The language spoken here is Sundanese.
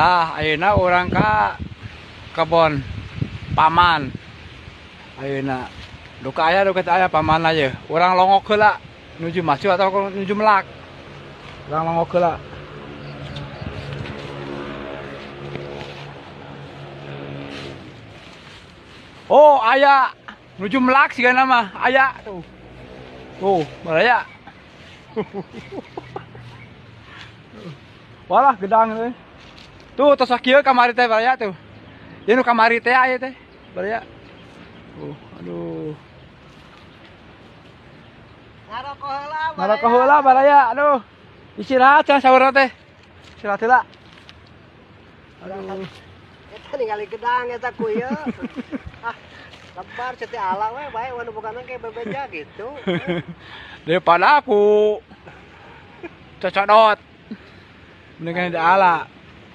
Tah, ayeuna urang ka kebon paman. Ayeuna duka aya duka teu aya paman aya. Urang longok heula nuju masuk atau nuju melak. Urang longok heula. Oh, aya nuju melak sigana mah, aya tuh. Tuh, baraya. Walah gedang teh. Tuh tos kieu kamari teh baraya tuh. Ieu nu kamari teh aya teh baraya. Oh, aduh. Ngaroko heula baraya. Ngaroko heula baraya. Aduh. Istirahat cenah saurna teh. Istirahat heula. Aduh. Eta ningali gedang eta ku ieu. Ah, lebar cete ala we bae wanu bukana ke bebeja gitu. Daripada aku cocodot. Mendingan di ala.